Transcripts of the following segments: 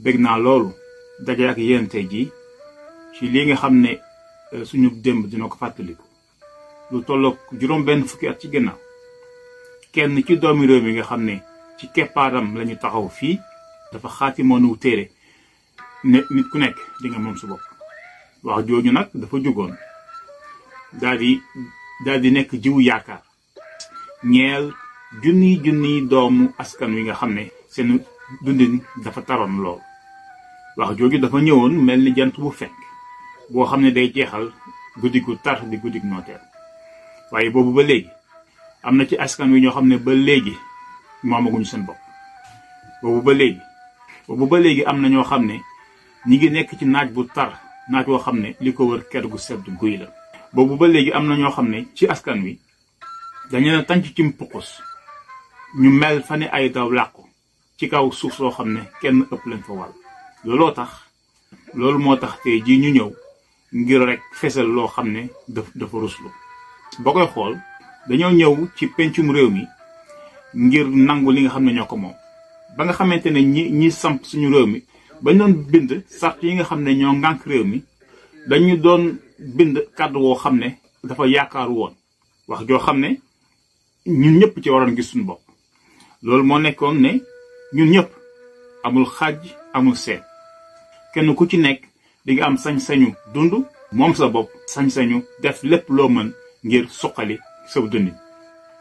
bég naa loolu daje ak yéen tey jii ci li nga xam ne suñu démb dina ko fàttaliku lu tollook juróom benn fukki at ci gannaaw kenn ci doomi réew mi nga xam ne ci keppaaram lañu taxaw fii dafa xaatimoonu téere ne nit ku nekk di nga moom sa bopp. wax jooju nag dafa jógoon daal di nekk jiwu yaakaar ñeel junniy doomu askan wi nga xam ne seen dundin dafa taroon lool. wax jooju dafa ñëwoon mel ni jant bu fenk boo xam ne day jeexal guddi gu tar di guddi nooteel. waaye boobu ba léegi am na ci askan wi ñoo xam ne ba léegi moomaguñu seen bopp. boobu ba léegi am na ñoo xam ne ñi ngi nekk ci naaj bu tar naaj woo xam ne li ko wër kër gu sedd guy la. boobu ba léegi am na ñoo xam ne ci askan wi dañu leen tànc ci mpukus ñu mel fa ne ay daw làqu ci kaw suuf soo xam ne kenn ëpp leen fa wàll. loolu moo tax tey jii ñu ñëw ngir rek fesal loo xam ne dafa ruslu. boo koy xool dañoo ñëw ci pencum réew mi ngir nangu li nga xam ne ñoo ko moom. ba nga xamante ne ñi samp suñu réew mi bañ doon bind sart yi nga xam ne ñoo ngànk réew mi dañu doon bind kàddu woo xam ne dafa yaakaaru woon wax joo xam ne ñun ñëpp ci waroon gis suñu bopp. loolu moo nekkoon ne ñun ñëpp amul xaaj amul seet kenn ku ci nekk di nga am sañ-sañu dund moom sa bopp sañ-sañu def lépp loo mën ngir suqali sa dundin.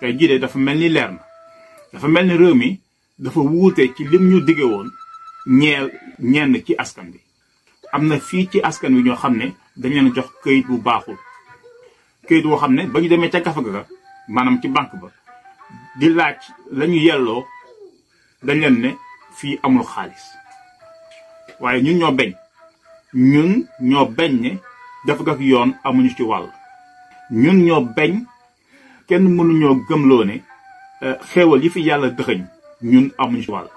tey jii de dafa mel ni leer na dafa mel ni réew mi dafa wuute ci lim ñu dige woon ñenn ci askan bi. am na fii ci askan wi ñoo xam ne dañ leen jox këyit bu baaxul këyit woo xam ne ba ñu demee ca gafa ga maanaam ci banque ba di laaj lañu yelloo dañ leen ne fii amul xaalis. waaye ñun ñoo bañ ne dafa gak yoon amuñu ci wàll. ñun ñoo bañ kenn mënuñoo gëmloo ne xéewal yi fi yàlla dëxëñ ñun amuñu ci wàll.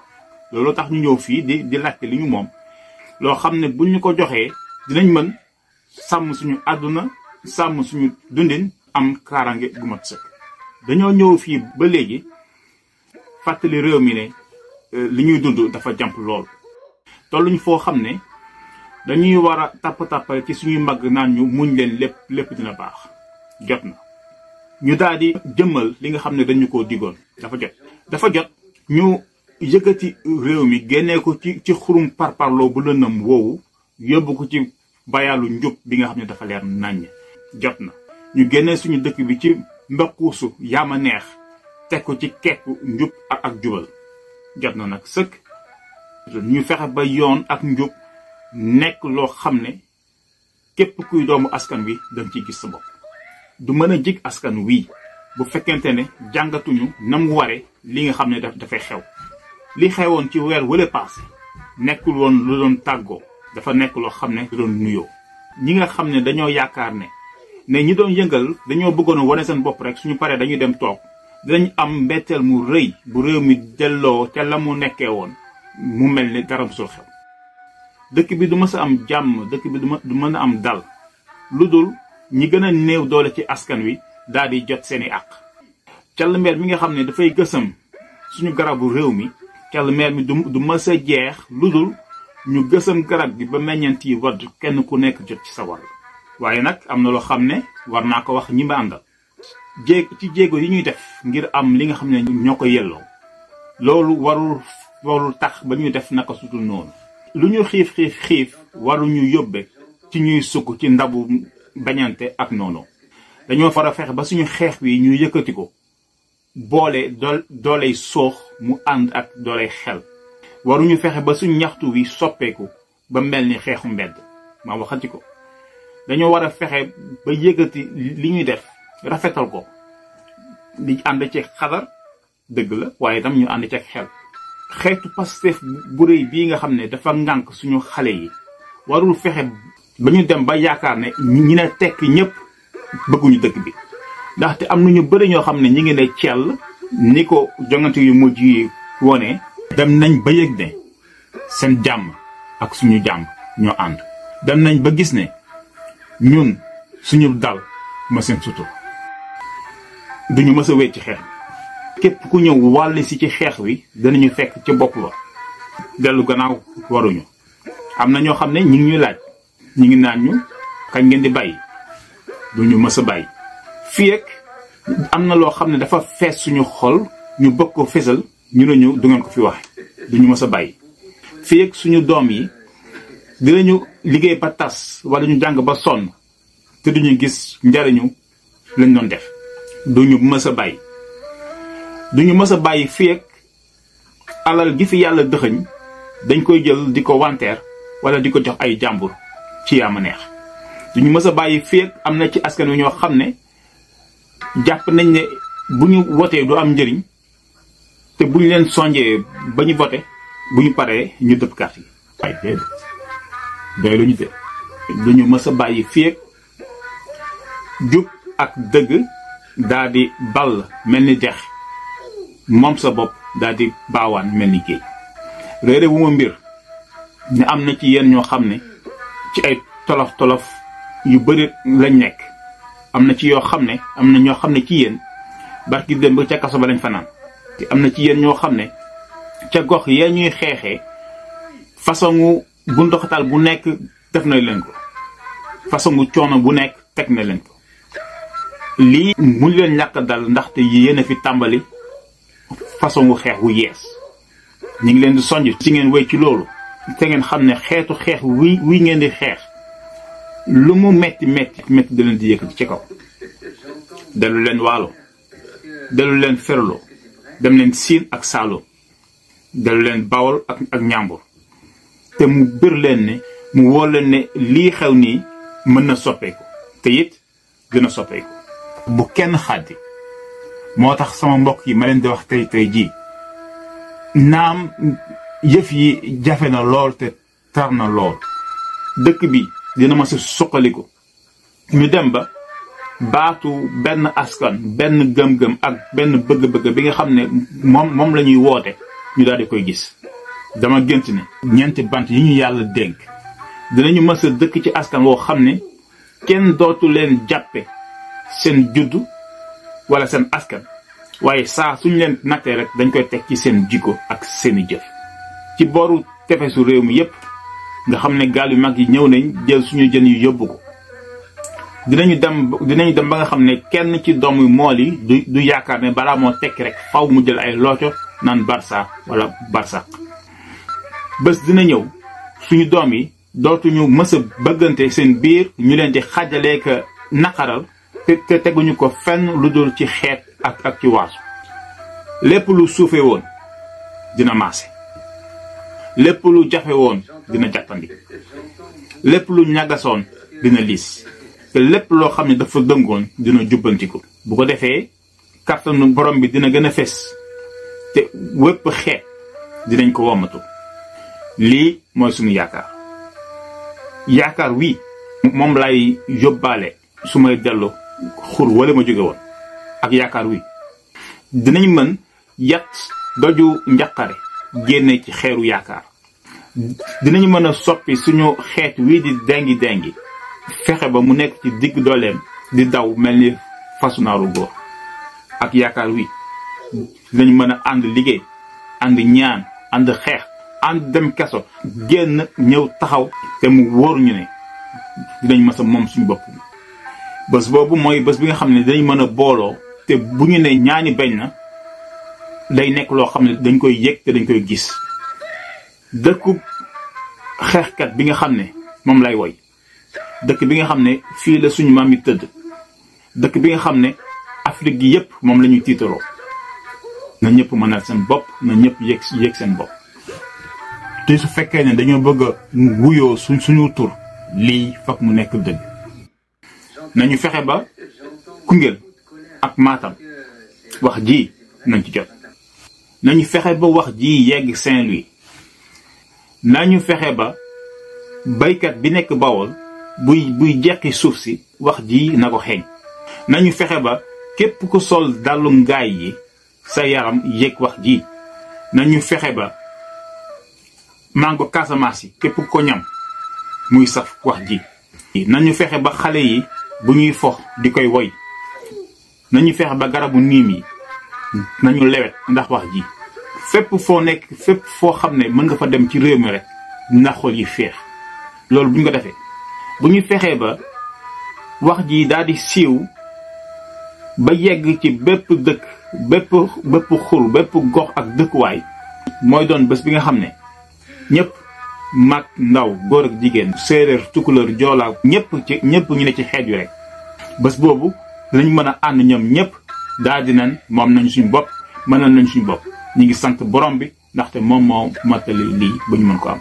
loolu tax ñu ñëw fii di laajte li ñu moom loo xam ne buñ ñu ko joxee dinañ mën sàmm suñu àdduna sàmm suñu dundin am kaaraange gu mat sëkk. dañoo ñëw fii ba léegi fàttali réew mi ne li ñuy dund dafa jàmp lool. tolluñ foo xam ne dañuy war a tàpp-tàppal ci suñuy mbagg naan ñu muñ leen lépp dina baax. jot na ñu daal di jëmmal li nga xam ne dañu koo digoon. dafa jot ñu yëkkati réew mi génnee ko ci xurum parparloo bu lëndëm woowu yóbbu ko ci bayaalu njub bi nga xam ne dafa leer naññ. jot na ñu génnee suñu dëkk bi ci mbakkuusu yaama neex teg ko ci kekku njub ak jubal. jot na nag sëkk ñu fexe ba yoon ak njub nekk loo xam ne képp kuy doomu askan wi dañ ciy gis sa bopp. du mën a jig askan wii bu fekkente ne jàngatuñu nam ware li nga xam ne dafay xew. li xewoon ci weer wële paase nekkul woon lu doon tàggoo dafa nekk loo xam ne lu doon nuyoo. ñi nga xam ne dañoo yaakaar ne ñi doon yëngal dañoo bëggoon a wane seen bopp rek suñu paree dañuy dem toog dinañ am mbetteel mu rëy bu réew mi delloo te la mu nekkee woon mu mel ni dara musul xew. dëkk bi du mës a am jàmm dëkk bi du mën a am dal lu dul ñi gën a néew doole ci askan wi daal di jot seeni àq. call meer mi nga xam ne dafay gësam suñu garabu réew mi call meer mi du mës a jeex lu dul ñu gësam garab gi ba meññeent yi wadd kenn ku nekk jot ci sa wàll. waaye nag am na loo xam ne war naa ko wax ñi ma àndal. ci jéego yi ñuy def ngir am li nga xam ne ñoo ko yelloo loolu warul tax ba ñuy def naka sutul noonu. lu ñu xiif waruñu yóbbe ci ñuy sukk ci ndabu bañante ak noonu. dañoo far a fexe ba suñu xeex wi ñu yëkkati ko boole dooley soox mu ànd ak dooley xel. waruñu fexe ba suñu ñaxtu wi soppeeku ba mel ni xeexu mbedd ma waxati ko. dañoo war a fexe ba yëkkati li ñuy def rafetal ko di ànd ci xadar dëgg la waaye itam ñu ànd ci xel. xeetu Pastef bu rëy bii nga xam ne dafa ngànk suñu xale yi warul fexe ba ñu dem ba yaakaar ne ñi ne tekk ñëpp bëgguñu dëkk bi. ndaxte am na ñu bëri ñoo xam ne ñi ngi ne cell ni ko jongante yu mujj yi wone dem nañ ba yëg ne seen jàmm ak suñu jàmm ñoo ànd. dem nañ ba gis ne ñun suñu dal ma seen sutur duñu mës a wéet ci xeex. képp ku ñëw wàll si ci xeex wi danañu fekk ca bopp ba dellu gannaaw waruñu. am na ñoo xam ne ñi ngi ñuy laaj ñi ngi naan ñu kañ ngeen di bàyyi du ñu mës a bàyyi fii ak am na loo xam ne dafa fees suñu xol ñu bëgg ko fesal ñu ne ñu du ngeen ko fi waxe du ñu mës a bàyyi fii ak suñu doom yi dinañu liggéey ba tas wala ñu jàng ba sonn te duñu gis njariñu lañ doon def duñu mës a bàyyi duñu mës a bàyyi fii ak alal gi fi yàlla dëxëñ dañ koy jël di ko wanteer wala di ko jox ay jàmbur ci yaama neex duñu mës a bàyyi fii ak am na ci askan wi ñoo xam ne jàpp nañ ne bu ñu wotee du am njëriñ te bu ñu leen sonjee ba ñu voté bu ñu paree ñu dëpp carte yi waaye déedéet doy lu ñu de duñu mës a bàyyi fii ak jub ak dëgg daa di ball mel ni dex moom sa bopp daa di baawaan mel ni géej réere wu ma mbir ne am na ci yéen ñoo xam ne ci ay tolof-tolof yu bëri lañ nekk am na ci yoo xam ne am na ñoo xam ne ci yéen barki dem ba ca kaso ba lañ fanaan te am na ci yéen ñoo xam ne ca gox yee ñuy xeexee façon bundoxatal bu nekk def na leen ko façon coono bu nekk teg na leen ko lii mu leen ñàkk dal ndaxte yéen a fi tàmbali façon xeex wu yees ñu ngi leen di sonj ci ngeen wéy ci loolu te ngeen xam ne xeetu xeex wi ngeen di xeex lu mu metti da leen di yëkkati ci kaw dellu leen waalo dellu leen ferlo dem leen siin ak saalo dellu leen bawol ak ñàmbur te mu bir leen ne mu wóor leen ne lii xew nii mën na soppeeku te it dina soppeeku bu kenn xaddi moo tax sama mbokk yi ma leen di wax tey jii naam yëf yi jafe na lool te tar na lool dëkk bi dina ma si suqaliku ñu dem ba baatu benn askan benn gëm-gëm ak benn bëgg-bëgg bi nga xam ne moom la ñuy woote ñu daal di koy gis dama gént ne ñeenti bant yi ñu yàlla dénk dinañu mës a dëkk ci askan woo xam ne kenn dootu leen jàppe seen juddu wala seen askan waaye saa suñu leen nattee rek dañ koy teg ci seen jikko ak seeni jëf ci booru tefesu réew mi yépp nga xam ne gaal yu mag yi ñëw nañ jël suñu jën yu yóbbu ko dinañu dem ba nga xam ne kenn ci doomu mool yi du yaakaar ne balaa moo tekki rek faw mu jël ay looco naan barsa wala barsaq bés dina ñëw suñu doom yi dootuñu mës a bëggante seen biir ñu leen di xajalee ka naqaral te teguñu ko fenn lu dul ci xeet ak ci waasu lépp lu suufe woon dina maase lépp lu jafe woon dina jàppandi lépp lu ñagasoon dina liis te lépp loo xam ne dafa dëngoon dina jubbantiku bu ko defee kàttanu borom bi dina gën a fes te wépp xeet dinañ ko womatu lii mooy suñu yaakaar wi moom lay yóbbaale su may dellu xur wala ma jóge woon ak yaakaar wi dinañ mën yat doju njaqare génne ci xeeru yaakaar dinañ mën a soppi suñu xeet wi di dengi fexe ba mu nekk ci digg dooleem di daw mel ni fasu naaru góor ak yaakaar wi dinañ mën a ànd liggéey ànd ñaan ànd xeex ànd dem kaso génn ñëw taxaw te mu wóor ñu ne dinañ mës a moom suñu bopp bés boobu mooy bés bi nga xam ne dañ mën a booloo te bu ñu ne ñaani bañ na day nekk loo xam ne dañ koy yëg te dañ koy gis dëkku xeexkat bi nga xam ne moom lay woy dëkk bi nga xam ne fii la suñu maam yi tëdd dëkk bi nga xam ne Afrique gi yépp moom la ñuy tiitaroo na ñëpp mënal seen bopp na ñëpp yëg seen bopp te su fekkee ne dañoo bëgg a wuyoo suñu tur lii fokk mu nekk dëgg nañu fexe ba Koungheul ak Matam wax ji nañ ci jot nañu fexe ba wax ji yegg Saint-Louis nañu fexe ba baykat bi nekk Bawol buy jeqi suuf si wax ji na ko xeeñ nañu fexe ba képp ku sol dalu ngaay yi sa yaram yëg wax ji nañu fexe ba mango Casamance yi képp ko ñam muy saf wax ji nañu fexe ba xale yi bu ñuy fox di koy woy nañu fexe ba garabu niim yi nañu lewet ndax wax ji fépp foo nekk fépp foo xam ne mën nga fa dem ci réew mi rek na xol yi feex loolu bu ñu ko defee bu ñu fexee ba wax ji daal di siiw ba yegg ci bépp dëkk bépp xur bépp gox ak dëkkuwaay mooy doon bés bi nga xam ne ñëpp mag ndaw góor ak jigéen séeréer tukulóor joolaa ñëpp ñu ne ci xeet yu rek bés boobu dinañ mën a ànd ñoom ñëpp daal di nañ moom nañ suñu bopp mënal nañ suñu bopp ñu ngi sant borom bi ndaxte moom moo mottali lii ba ñu mën ko am.